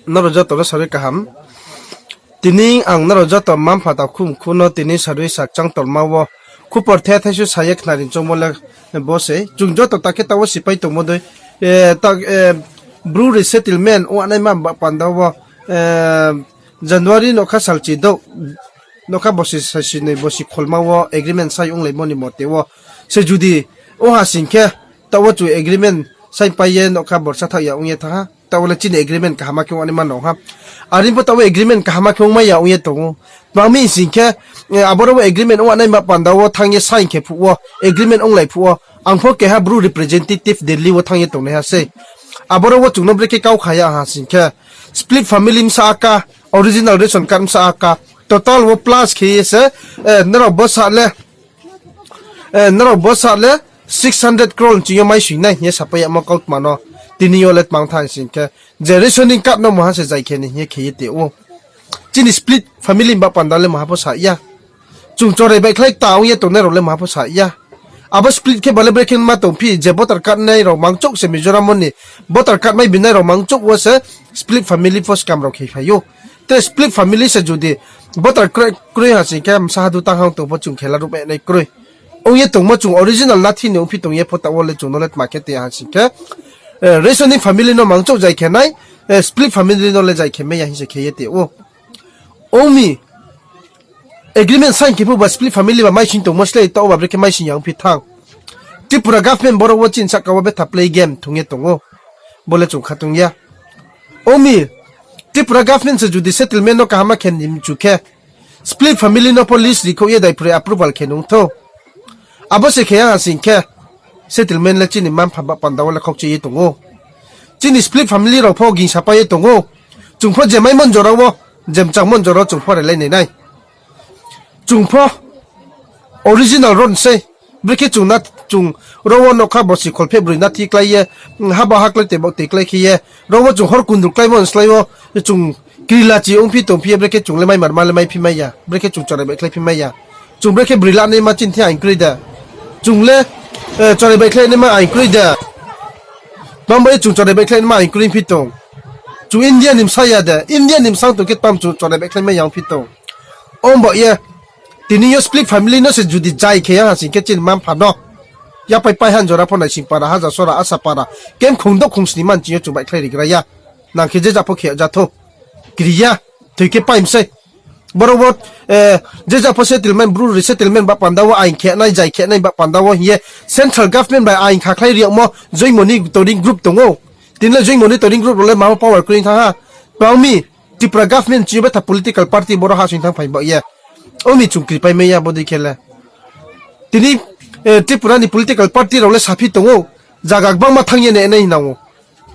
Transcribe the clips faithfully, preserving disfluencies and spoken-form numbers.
Nrao joto no sarui kaham. Tini ang nrao joto mma-mpha takhu mkhu no tini sarui sakchang tongma wo khupor the thaisu sa ye khnari choungmo le bo se. Chung joto ta khe taoh wo sipai tongmo dei, Bru resettlement ongnaima ba panda wo, January nougkha salchi douh, nougkha bosi saisinoi bosi kholma wo agreement sai onglaimo ni mote wo se judi ong ha sing khe, taoh wo chung agreement sai pai ye nougkha borsa thaoh ya ong ye thanng ha. Taoh wo le chini agreement kaham khe ongnaima nong ha. Are pho taoh wo agreement kaham khe ongmai ya ong ye tong ou. Tma hing sing khe, aboro wo agreement ongnaima panda wo thanng ye sign khe phuh wo, agreement onglai phuh wo, ang pho keha Bru representative Delhi wo thanng ye tongnaiha sei. Aboro wo chung no brekhe kau kha ya ha sing khe, split family bsa aka, original ration card bsa aka, total wo plus khe ye se, nrao bsa le, nrao bsa le six hundred crore ching yo maisoing nai hing ye sapai yamo kautma no. Tini yo le tmang tha sing khe, je rationing card no maha se jai khe ni hing ye khe ye tong ou. Chini split family ba panda le maha pho sa ya. Chung chorai baihkhlai ta ong ye tongnai rao le maha pho sa ya. Abo split khe ba le brekhe ma tongphi je voter card nai rao mangchouh se Mizoram wo ni voter card mai binai rao mangchouh wo se split family pho skam rao khe phai ou. Tre split family se judi voter card kroi ha sing khe bsa hadu tanghang tong pho chung khela ruh mai nai kroi. Ong ye tongmo chung original nathi ni ongphi tong ye pho taoh wo le chung no le tma khe te ha sing khe, rationing family no mangchouh jai khe nai, split family no le jai khe mai ya hing se khe ye tong ou. Ong mi, agreement sign khe phuh ba split family ba maising tongmo slái taoh wo ba brekhe maising ya ongphi thanng. Tripura government boro wo chini sahka wo betha play game thung ye tong ou. Bo le chung kha tong ya. Ong mi, Tripura government se judi settlement no kaham khe ni mchu khe, split family no pho list rikhouh ye daiphri approval khe nung thou. Abo se khe ya ha sing khe, settlement le chini mma-mpha ba panda wo le khaukchi ye tong ou. Chini split family rao pho gingsa pai ye tong ou. Chung pho je maimo jora wo, je mchangmo jora wo chung pho relai nai nai. Chung pho original ron sei. Brekhe chung na, chung ro wo nougkha bosi kholpheh broi na thi klái ye, haba ha klái tei baoh tei klái khe ye, ro wo chung hor kundul kláimo ni slái wo, chung krilachi ongphi tongphi ye, brekhe chung le mai marma le maiphi mai ya, brekhe chung chorai baihkhlai phi mai ya. Chung brekhe broi lanaima chini thing aing kroi de. Chung le, chorai baihkhlai naima aing kroi de. Tma bai chung chorai baihkhlai naima aing kroi phi tong. Chung India ni bsa ya de, India ni bsa tong khe tma chung chorai baihkhlai mai ya ongphi tong. Ong baoh ye, tini yo split family no se judi jai khe ya ha sing khe chini mma-mpha no yapai pai han jora pho Naisingpara, Hajasora, Asapara, camp khongdouh khongsni man ching yo chung baihkhlai rigra ya. Nang khe je ja pho khe ja thou. Kri ya, thoi khe pai msei. Boro wo, je ja pho settlement, Bru resettlement ba panda wo aing khe nai, jai khe nai ba panda wo hing ye central government bai aing khakhlai ri yagmo Joint Monitoring Group tong ou. Tini le Joint Monitoring Group rao le ma power kroi thanng ha. Tma ong mi, Tripura government ching yo betha political party boro ha sing thanng phai baoh ye. Ong mi chung kripai mai ya bodei khe le. Tini, Tripura ni political party rao le saphi tong ou. Zaga gbangma thanng ye nai nai nang ou.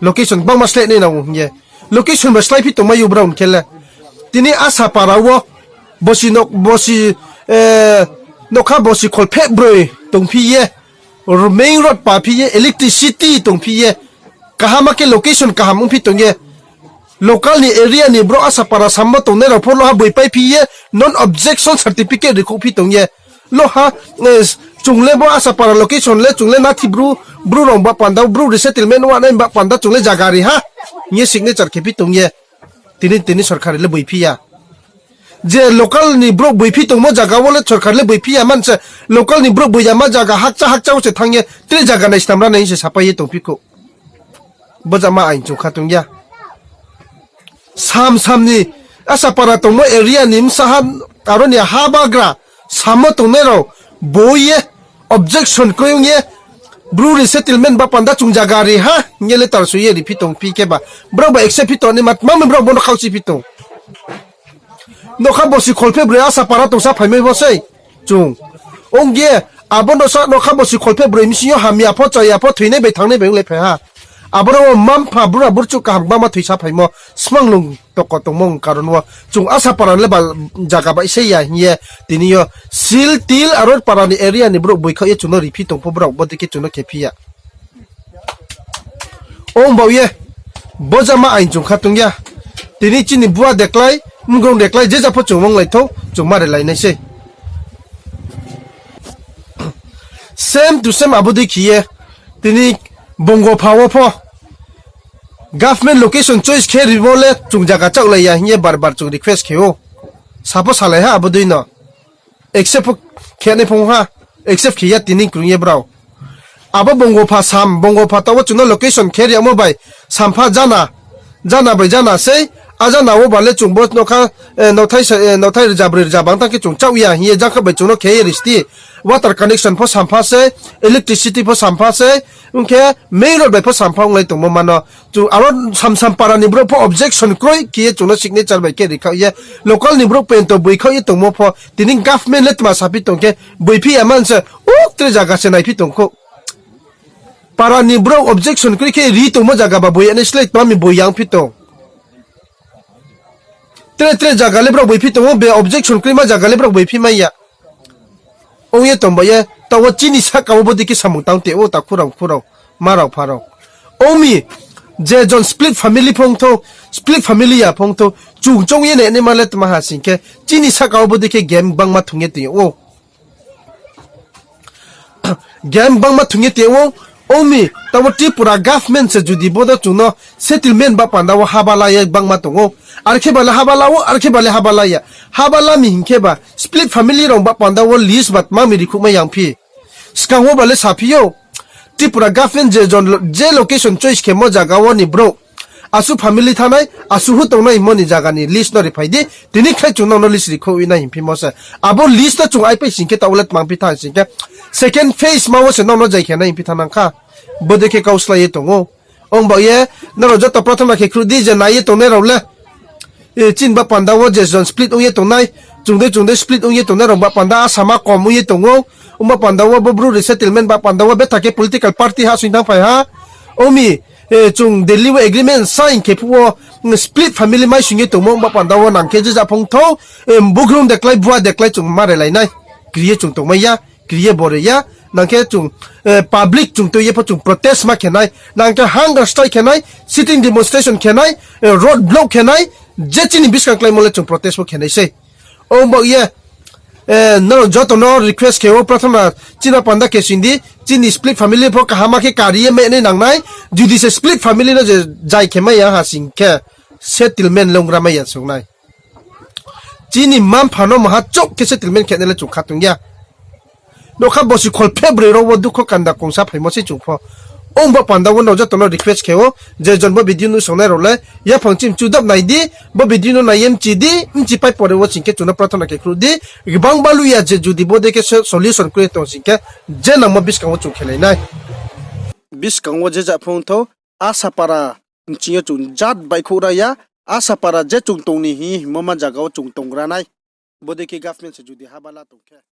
Location gbangma sleh nai nang ou hing ye. Location bai sláiphi tongmai ou brao ni khe le. Tini Asapara wo bosi, nougkha bosi kholpheh broi tongphi ye, main road paphi ye, electricity tongphi ye, kaham khe location kaham ongphi tong ye, local ni area ni brouh Asapara sammo tongnai rao pho loha boipaiphi ye, non objection certificate rikhouhphi tong ye. Loha, chung le bo Asapara location le chung le nathi Bru, Bru rao ba panda, Bru resettlement ong nai ba panda chung le zaga ri ha hing ye signature khephi tong ye. Tini, tini sorkar le boiphi ya. Je local ni brouh boiphi tongmo zaga wo le sorkar le boiphi ya man se, local ni brouh boi yama zaga hakcha hakcha wo se thanng ye, tre zaga naisnam ra nai hing se sapai ye tongphi khou. Bo jama aing chung kha tong ya. Sam sam ni Asapara tongmo area ni bsa ha, aro ni ha bagra sammo tongnai rao boi ye, objection kroi ong ye, Bru resettlement ba panda chung zaga ri ha hing ye letter soi ye riphi tongphi khe ba, brao ba accept phi tong ni ma, tma mi brao bo no khaukchi phi tong. Nougkha bosi kholpheh broi Asapara tongsa phaimai bo sei. Chung. Ong ye, abo nougkha bosi kholpheh broi bsing yo hamya pho, chaya pho, thoinai bai thanngnai bai onglai phai ha. Aboro wo mma-mpha, bura burchuh kaham gbangma thoisa phaimo, smanglung toko tongmo ni karon wo. Chung Asapara le ba zaga bai se ya hing ye, tini yo, Sil, Til, aro para ni area ni brouh boikhaoh ye chung no riphi tong pho brao, bodei khe chung no khephi ya. Ong baoh ye, bo jama aing chung kha tong ya. Tini chini bua de klái, mgrong de klái, je ja pho chung onglai thou, chung ma relai nai sei. Same to same abo dei khe ye, tini Bongopha wo pho, Government location choice khe rimo le chung zaga chaohlai ya hing ye bar bar chung request khe ou. Sa pho salai ha abo dei no. Accept pho khe nai phong ha, accept khe ya tini krung ye brao. Abo Bongopha sam, Bongopha taoh wo chung no location khe ri yagmo bai, sampha jana, jana bai jana sei, a jana wo ba le chung bo nokha, nothai rzabroi rzabang tang khe chung chaoh ya hing ye jangkha bai chung no khe ye ri sti. Water connection pho sampha sei, electricity pho sampha sei, ong khe main road bai pho sampha onglai tongmo ma no. Chung aro samsam para ni brouh pho objection kroi khe ye chung no signature bai khe ri khaoh ye, local ni brouh pento boi khaoh ye tongmo pho, tini government le tma saphi tong khe, boiphi ya man se, uk tre zaga se naiphi tong khou. Para ni brouh objection kroi khe ri tongmo zaga ba boi ya nai slái tma mi boi yang phi tong. Tre tre zaga le brao boiphi tong ou, be objection kroima zaga le brao boiphi mai ya. Ong ye tong ba ye, taoh wo chini sahka wo bodei khe samung tang te ou, takhu rao, khu rao, ma rao, pha rao. Ong mi, je jon split family phongthou, split family ya phongthou, chung choung ye nai naima le tma ha sing khe, chini sahka wo bodei khe game gbangma thung ye tong ou. Game gbangma thung ye tong ou, ong mi, taoh wo Tripura government se judi bodo chung no settlement ba panda wo haba la ye gbangma tong ou. Ar khe ba le haba la ou, ar khe ba le haba la ya. Haba la mi hing khe ba, split family rao ba panda wo list ba tma mi rikhouhmai yang phi. Skang wo ba le saphi ou, Tripura government je jon lo-, je location choice khemo zaga wo ni brouh, asuh family thanng nai, asuh hu tongnai hingmo ni zaga ni list no riphai di, tini khlai chung nang no list rikhouh nai hingphimo se. Abo list no chung aipai sing khe taoh wo le tmang phi thanng sing khe, second phase ma wo se nang no jai khe nai hingphi thanng nang kha. Bodei khe kau slái ye tong ou. Ong ba ye, nrao joto prathona khe khruh di je nai ye tongnai rao le. Chini ba panda wo je jon split ong ye tongnai, chung dei chung dei split ong ye tongnai rao ba panda asama kom ong ye tong ou. Ong ba panda wo bo Bru resettlement ba panda wo betha khe political party ha soing thanngphai ha. Ong mi, chung Delhi wo agreement sign khe phuh wo, split family mai soing ye tongmo ong ba panda wo nang khe je ja phongthou, bugrung deklái, bua deklái chung ma relai nai. Kri ye chung tongmai ya, kri ye bore ya, nang khe chung, public chung tui ye pho chung protest ma khe nai, nang khe hunger strike khe nai, sitting demonstration khe nai, road block khe nai, je chini buskang kláimo le chung protest pho khe nai sei. Ong ba ye, nrao joto no request khe ou, prathona chini panda khe sing di, chini split family pho kaham khe kari ye mai nai nang nai, judi se split family no je jai khe mai ya ha sing khe, settlement le onggra mai ya song nai. Chini mma-mpha no maha chouh khe settlement khe nai le chung kha tong ya. Nokha bosi kholpheh broi rao wo dukho kanda kongsa phaimo sei chung pho. Ong ba panda wo nrao joto no request khe ou, je jon bo video nuhsaongnai rao le, yaphang chim chudap nai di, bo video no nai ye mchi di, mchi pai pore wo sing khe chung no prathona khe khruh di, gbang balu ya je judi bodei khe solution kroi tong sing khe, je nangmo buskang wo chung khelai nai. Buskang wo je ja phongthou, Asapara nching yo chung jat baihkhouh ra ya, Asapara je chung tong ni hing hingmo ma zaga wo chung tong ra nai. Bodei khe government se judi haba la tong khe.